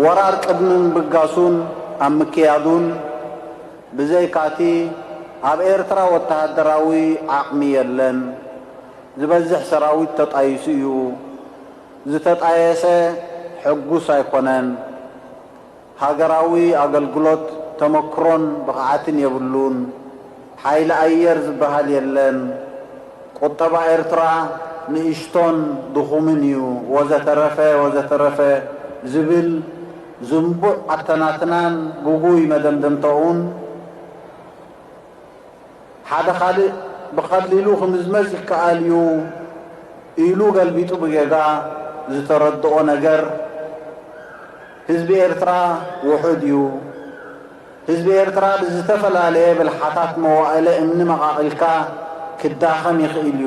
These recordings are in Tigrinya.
ወራር ቅድሚ ምብጋሱን ኣብ ምክያዱን፣ ብዘይካቲ ኣብ ኤርትራ ወተሃደራዊ ዓቕሚ የለን፣ ዝበዝሕ ሰራዊት ተጣይሱ እዩ፣ ዝተጣየሰ ሕጉስ ኣይኮነን፣ ሃገራዊ ኣገልግሎት ተመክሮን ብቕዓትን የብሉን፣ ሓይሊ ኣየር ዝበሃል የለን፣ ቁጠባ ኤርትራ ንእሽቶን ድኹምን እዩ፣ ወዘተረፈ ወዘተረፈ ዝብል ዝንቡዕ ኣተናትናን ግጉይ መደምደምታኡን፣ ሓደ ካልእ ብቐሊሉ ክምዝመዝ ይከኣል እዩ ኢሉ ገልቢጡ ብጌጋ ዝተረድኦ ነገር፣ ህዝቢ ኤርትራ ውሑድ እዩ። ህዝቢ ኤርትራ ብዝተፈላለየ ብልሓታት መዋእለ እምኒ መቓቒልካ ክዳኸም ይኽእል እዩ።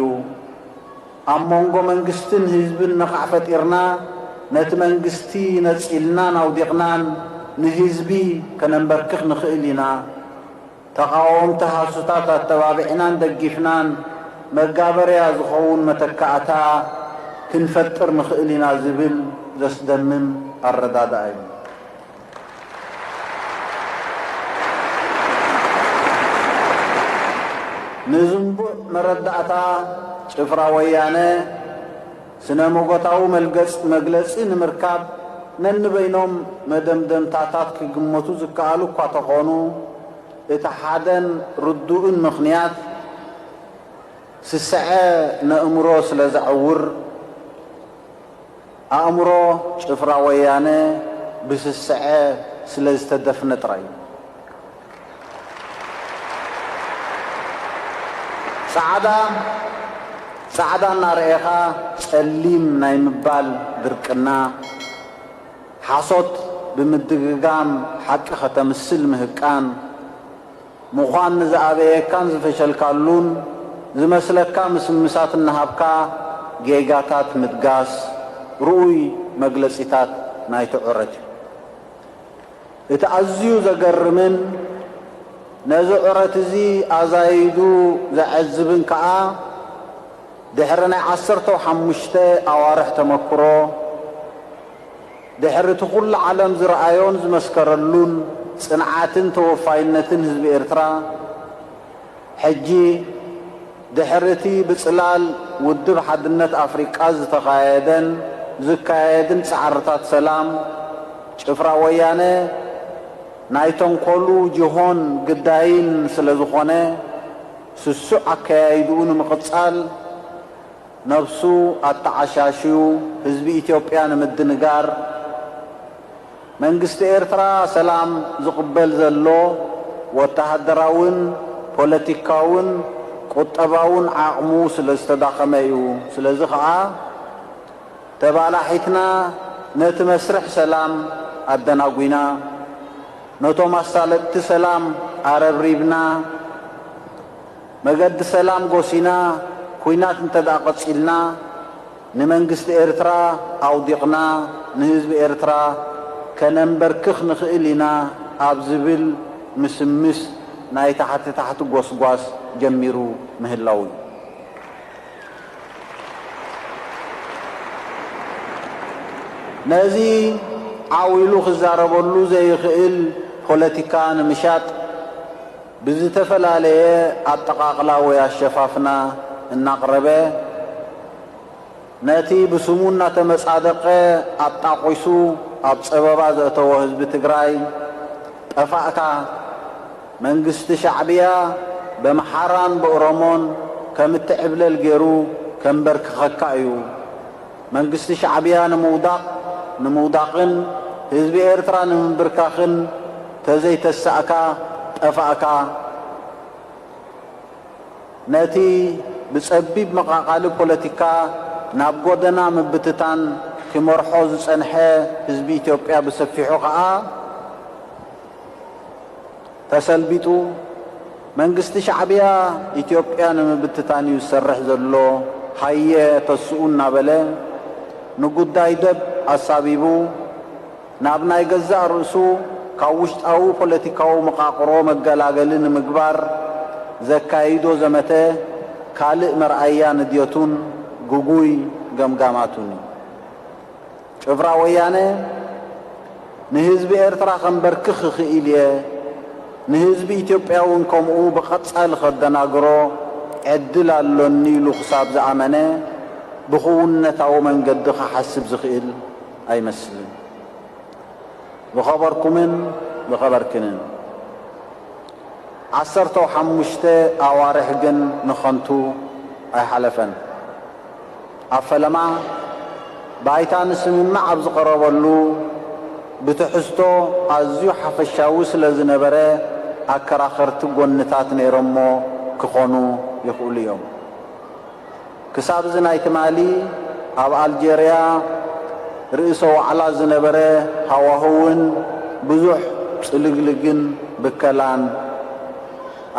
ኣብ መንጎ መንግስትን ህዝብን ነቓዕ ፈጢርና፣ ነቲ መንግስቲ ነጺልናን ኣውዲቕናን ንህዝቢ ከነንበርክኽ ንኽእል ኢና። ተቓወምቲ ሃሱታት ኣተባቢዕናን ደጊፍናን መጋበርያ ዝኸውን መተካእታ ክንፈጥር ንኽእል ኢና ዝብል ዘስደምም ኣረዳድኣ እዩ። ንዝንቡዕ መረዳእታ ጭፍራ ወያነ ስነ መጎታዊ መልገጽ-፣ መግለጺ ንምርካብ ነንበይኖም መደምደምታታት ክግመቱ ዝከኣሉ እኳ ተኾኑ፣ እቲ ሓደን ርዱእን ምኽንያት ስስዐ ነእምሮ ስለ ዘዕውር፣ ኣእምሮ ጭፍራ ወያነ ብስስዐ ስለ ዝተደፍነ ጥራይ እዩ። ጻዕዳ፣ ጻዕዳ እናረኤኻ ጸሊም ናይ ምባል ድርቅና፣ ሓሶት ብምድግጋም ሓቂ ከተምስል ምህቃን፣ ምዃን ንዝኣበየካን ዝፈሸልካሉን ዝመስለካ ምስምሳት እናሃብካ ጌጋታት ምድጋስ ርኡይ መግለጺታት ናይቲ ዑረት እዩ። እቲ ኣዝዩ ዘገርምን ነዚ ዑረት እዚ ኣዛይዱ ዘዐዝብን ከኣ፣ ድሕሪ ናይ ዓሰርተ ሓሙሽተ ኣዋርሕ ተመክሮ፣ ድሕሪ እቲ ኩሉ ዓለም ዝረኣዮን ዝመስከረሉን ጽንዓትን ተወፋይነትን ህዝቢ ኤርትራ፣ ሕጂ ድሕሪ እቲ ብጽላል ውድብ ሓድነት ኣፍሪቃ ዝተኻየደን ዝካየድን ጻዕርታት ሰላም፣ ጭፍራ ወያነ ናይ ተንኮሉ ጅሆን ግዳይን ስለ ዝኾነ፣ ስሱዕ ኣከያይድኡ ንምቕጻል፣ ነብሱ ኣተዓሻሽዩ ህዝቢ ኢትዮጵያ ንምድንጋር፣ መንግስቲ ኤርትራ ሰላም ዝቕበል ዘሎ ወተሃደራውን ፖለቲካውን ቁጠባውን ዓቕሙ ስለ ዝተዳኸመ እዩ። ስለዚ ኸኣ ተባላሒትና ነቲ መስርሕ ሰላም ኣደናጒና፣ ነቶም ኣሳለጥቲ ሰላም ኣረብሪብና፣ መገዲ ሰላም ጎሲና ኲናት እንተ ደኣ ቀጺልና፣ ንመንግስቲ ኤርትራ ኣውዲቕና ንህዝቢ ኤርትራ ከነንበርክኽ ንኽእል ኢና ኣብ ዝብል ምስምስ ናይ ታሕቲ ታሕቲ ጎስጓስ ጀሚሩ ምህላዉ እዩ። ነዚ ዓው ኢሉ ክዛረበሉ ዘይኽእል ፖለቲካ ንምሻጥ ብዝተፈላለየ ኣጠቓቕላ ወይ ኣሸፋፍና እናቕረበ፣ ነቲ ብስሙ እናተመጻደቐ ኣጣቒሱ ኣብ ጸበባ ዘእተዎ ህዝቢ ትግራይ፣ ጠፋእካ፣ መንግስቲ ሻዕብያ በምሓራን ብኦሮሞን ከም እትዕብለል ገይሩ ከንበርክኸካ እዩ። መንግስቲ ሻዕብያ ንምውዳቕ፣ ንምውዳቕን ህዝቢ ኤርትራ ንምንብርካኽን ተዘይተሳእካ፣ ጠፋእካ። ነቲ ብጸቢብ መቓቓሊ ፖለቲካ ናብ ጎደና ምብትታን ክመርሖ ዝጸንሐ ህዝቢ ኢትዮጵያ ብሰፊሑ ከኣ ተሰልቢጡ፣ መንግስቲ ሻዕብያ ኢትዮጵያ ንምብትታን እዩ ዝሰርሕ ዘሎ፣ ሃየ ተስኡ እናበለ ንጉዳይ ደብ ኣሳቢቡ፣ ናብ ናይ ገዛእ ርእሱ ካብ ውሽጣዊ ፖለቲካዊ መቓቕሮ መገላገሊ ንምግባር ዘካይዶ ዘመተ ካልእ መርኣያ ንድየቱን ግጉይ ገምጋማቱን እዩ። ጭፍራ ወያነ ንህዝቢ ኤርትራ ከንበርክኽ እኽእል እየ፣ ንህዝቢ ኢትዮጵያ እውን ከምኡ ብቐጻሊ ከደናግሮ ዕድል ኣሎኒ ኢሉ ክሳብ ዝኣመነ፣ ብኽውንነታዊ መንገዲ ክሓስብ ዝኽእል ኣይመስልን። ዝኸበርኩምን ዝኸበርክንን፣ ዓሰርተው ሓሙሽተ ኣዋርሕ ግን ንኸንቱ ኣይሓለፈን። ኣብ ፈለማ ባይታ ንስምምዕ ኣብ ዝቐረበሉ፣ ብትሕዝቶ ኣዝዩ ሓፈሻዊ ስለ ዝነበረ፣ ኣከራኸርቲ ጎንታት ነይሮሞ ክኾኑ ይኽእሉ እዮም። ክሳብ እዚ ናይ ትማሊ ኣብ ኣልጀርያ ርእሰ ዋዕላ ዝነበረ ሃዋህውን ብዙሕ ጽልግልግን ብከላን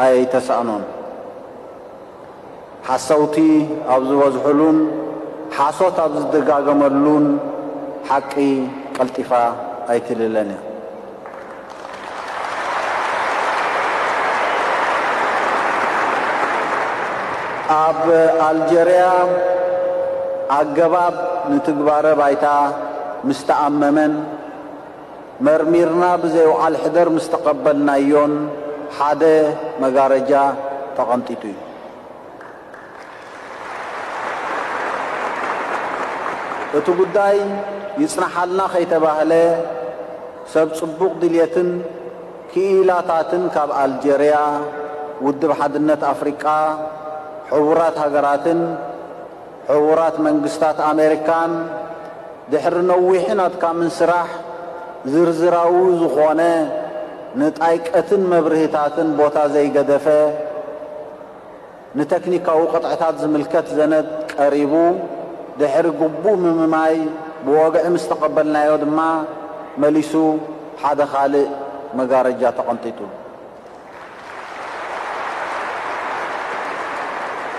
ኣይተሳእኖን። ሓሰውቲ ኣብ ዝበዝሑሉን ሓሶት ኣብ ዝደጋገመሉን ሓቂ ቀልጢፋ ኣይትልለን እያ። ኣብ ኣልጀርያ ኣገባብ ንትግባረ ባይታ ምስ ተኣመመን መርሚርና ብዘይ ውዓል ሕደር ምስ ተቐበልናዮን ሓደ መጋረጃ ተቐንጢጡ እዩ። እቲ ጉዳይ ይጽናሓልና ከይተባህለ፣ ሰብ ጽቡቕ ድልየትን ክኢላታትን ካብ ኣልጀርያ፣ ውድብ ሓድነት ኣፍሪቃ፣ ሕቡራት ሃገራትን ሕቡራት መንግስታት ኣሜሪካን ድሕሪ ነዊሕን ኣድካምን ስራሕ፣ ዝርዝራዊ ዝኾነ ንጣይቀትን መብርሂታትን ቦታ ዘይገደፈ ንተክኒካዊ ቅጥዕታት ዝምልከት ዘነድ ቀሪቡ፣ ድሕሪ ግቡእ ምምማይ ብወግዒ ምስ ተቐበልናዮ ድማ፣ መሊሱ ሓደ ካልእ መጋረጃ ተቐንጢጡ።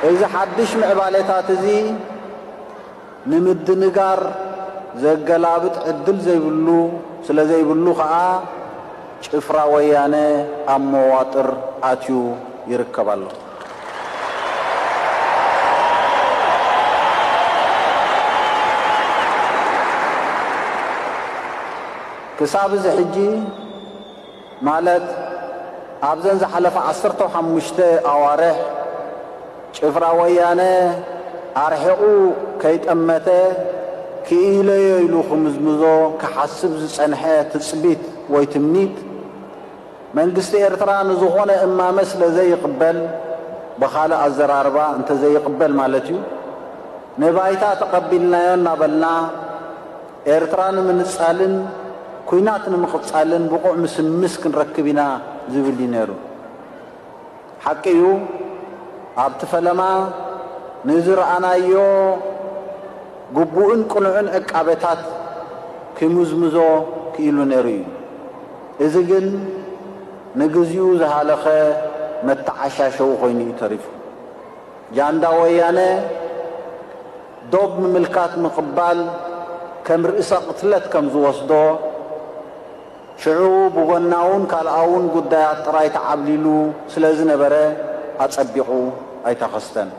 እዚ ሓድሽ ምዕባሌታት እዚ ንምድንጋር ዘገላብጥ ዕድል ዘይብሉ ስለ ዘይብሉ ከኣ፣ ጭፍራ ወያነ ኣብ መዋጥር ኣትዩ ይርከብ ኣሎ። ክሳብ እዚ ሕጂ፣ ማለት ኣብዘን ዝሓለፋ ዓሰርተ ሓሙሽተ ኣዋርሕ፣ ጭፍራ ወያነ ኣርሒቑ ከይጠመተ፣ ክኢለዮ ኢሉ ክምዝምዞ ክሓስብ ዝጸንሐ ትጽቢት ወይ ትምኒት፣ መንግስቲ ኤርትራ ንዝኾነ እማመ ስለ ዘይቕበል፣ ብኻልእ ኣዘራርባ እንተ ዘይቕበል ማለት እዩ፣ ንባይታ ተቐቢልናዮ እናበልና፣ ኤርትራ ንምንጻልን ኲናት ንምቕጻልን ብቑዕ ምስምስ ክንረክብ ኢና ዝብል እዩ ነይሩ። ሓቂ እዩ፣ ኣብቲ ፈለማ ንዝረኣናዮ ግቡእን ቅኑዕን ዕቃበታት ክምዝምዞ ክኢሉ ነይሩ እዩ። እዚ ግን ንግዚኡ ዝሃለኸ መተዓሻሸዊ ኮይኑ እዩ ተሪፉ። ጃንዳ ወያነ ዶብ ምምልካት ምቕባል ከም ርእሰ ቅትለት ከም ዝወስዶ፣ ሽዑ ብጎናውን ካልኣውን ጉዳያት ጥራይ ተዓብሊሉ ስለ ዝነበረ፣ ኣጸቢቑ ኣይተኸስተን።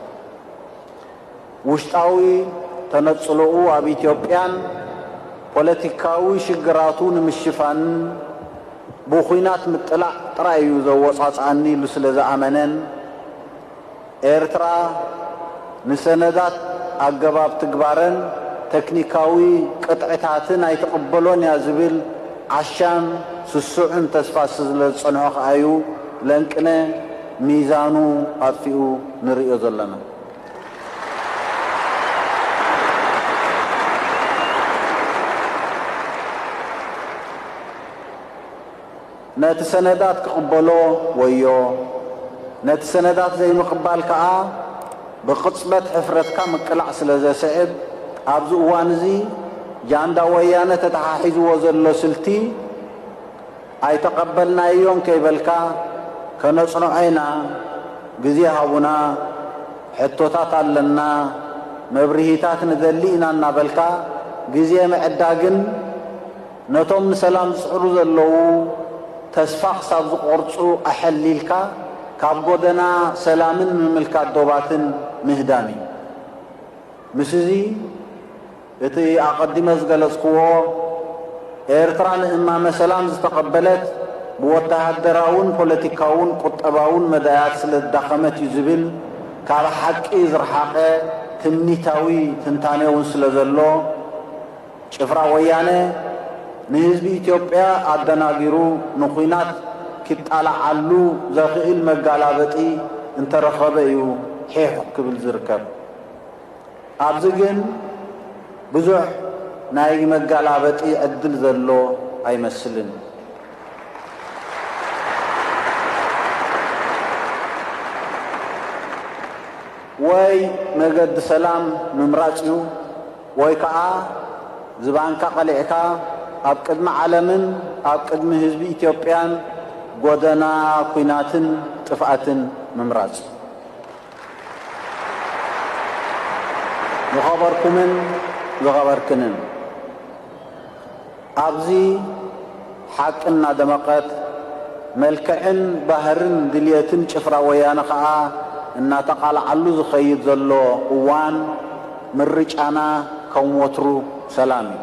ውሽጣዊ ተነጽሎኡ ኣብ ኢትዮጵያን ፖለቲካዊ ሽግራቱ ንምሽፋንን ብኹናት ምጥላዕ ጥራይ እዩ ዘወጻጽኣኒ ኢሉ ስለ ዝኣመነን፣ ኤርትራ ንሰነዳት ኣገባብ ትግባረን ተክኒካዊ ቅጥዕታትን ኣይትቕበሎን እያ ዝብል ዓሻን ስሱዕን ተስፋ ስለ ዝጸንሖ ከኣዩ ለንቅነ ሚዛኑ ኣጥፊኡ ንርእዮ ዘለና። ነቲ ሰነዳት ክቕበሎ ወዮ፣ ነቲ ሰነዳት ዘይምቕባል ከኣ ብቕጽበት ሕፍረትካ ምቅላዕ ስለ ዘስዕብ፣ ኣብዚ እዋን እዚ ጃንዳ ወያነ ተተሓሒዝዎ ዘሎ ስልቲ ኣይተቐበልናዮን ከይበልካ፣ ከነጽንዖ ኢና፣ ግዜ ሃቡና፣ ሕቶታት ኣለና፣ መብርሂታት ንደሊ ኢና እናበልካ ግዜ ምዕዳግን፣ ነቶም ንሰላም ዝጽዕሩ ዘለዉ ተስፋ ክሳብ ዝቖርጹ ኣሐሊልካ፣ ካብ ጎደና ሰላምን ምምልካት ዶባትን ምህዳም እዩ። ምስዚ፣ እቲ ኣቐዲመ ዝገለጽክዎ ኤርትራ ንእማመ ሰላም ዝተቐበለት ብወተሃደራውን ፖለቲካውን ቁጠባውን መዳያት ስለ ዝዳኸመት እዩ ዝብል ካብ ሓቂ ዝረሓቐ ትምኒታዊ ትንታኔ እውን ስለ ዘሎ፣ ጭፍራ ወያነ ንህዝቢ ኢትዮጵያ ኣደናጊሩ ንኹናት ኪጣላዓሉ ዘኽእል መጋላበጢ እንተረኸበ እዩ ሒሕ ክብል ዝርከብ። ኣብዚ ግን ብዙሕ ናይ መጋላበጢ ዕድል ዘሎ ኣይመስልን። ወይ መገዲ ሰላም ምምራጽ እዩ፣ ወይ ከኣ ዝባንካ ቀሊዕካ ኣብ ቅድሚ ዓለምን ኣብ ቅድሚ ህዝቢ ኢትዮጵያን ጎደና ኲናትን ጥፍኣትን ምምራጽ። ዝኸበርኩምን ዝኸበርክንን፣ ኣብዚ ሓቂ እናደመቐት፣ መልክዕን ባህርን ድልየትን ጭፍራ ወያነ ኸኣ እናተቓልዓሉ ዝኸይድ ዘሎ እዋን፣ ምርጫና ከም ወትሩ ሰላም እዩ።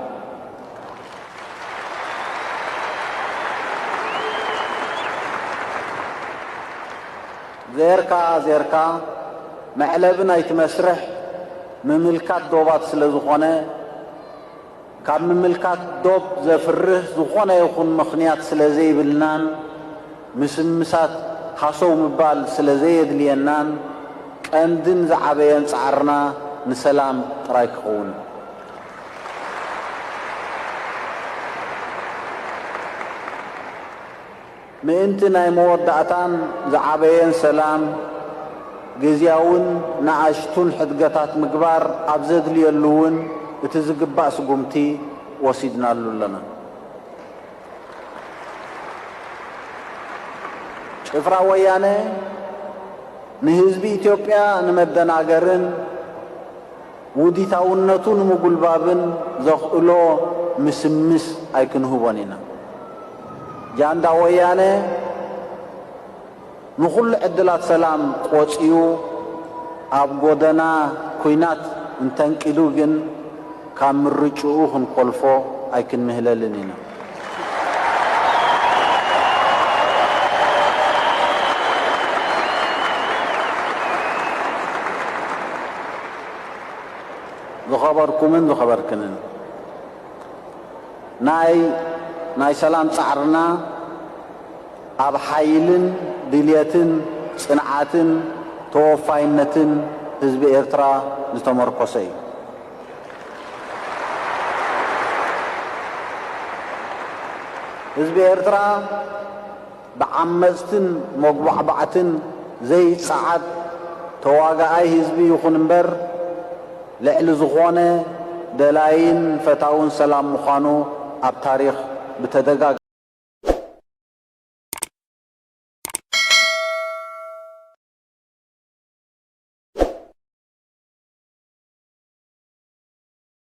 ዜርካ ዜርካ፣ መዕለቢ ናይቲ መስርሕ ምምልካት ዶባት ስለ ዝኾነ፣ ካብ ምምልካት ዶብ ዘፍርህ ዝኾነ ይኹን ምኽንያት ስለ ዘይብልናን፣ ምስምሳት ሃሰው ምባል ስለ ዘየድልየናን፣ ቀንድን ዝዓበየን ጻዕርና ንሰላም ጥራይ ክኸውን። ምእንቲ ናይ መወዳእታን ዝዓበየን ሰላም፣ ግዝያውን ንኣሽቱን ሕድገታት ምግባር ኣብ ዘድልየሉ እውን እቲ ዝግባእ ስጉምቲ ወሲድናሉ ኣለና። ጭፍራ ወያነ ንህዝቢ ኢትዮጵያ ንመደናገርን ውዲታውነቱ ንምጉልባብን ዘኽእሎ ምስምስ ኣይክንህቦን ኢና። ጃንዳ ወያነ ንኹሉ ዕድላት ሰላም ቆጽዩ ኣብ ጎደና ኲናት እንተንቂዱ ግን ካብ ምርጭኡ ክንኮልፎ ኣይክንምህለልን ኢና። ዝኸበርኩምን ዝኸበርክንን፣ ናይ፣ ናይ ሰላም ጻዕርና ኣብ ሓይልን ድልየትን ጽንዓትን ተወፋይነትን ህዝቢ ኤርትራ ዝተመርኮሰ እዩ። ህዝቢ ኤርትራ ብዓመጽትን መጉባዕባዕትን ዘይጸዓድ ተዋጋኣይ ህዝቢ ይኹን እምበር፣ ልዕሊ ዝኾነ ደላይን ፈታውን ሰላም ምዃኑ ኣብ ታሪኽ ብተደጋጋሚ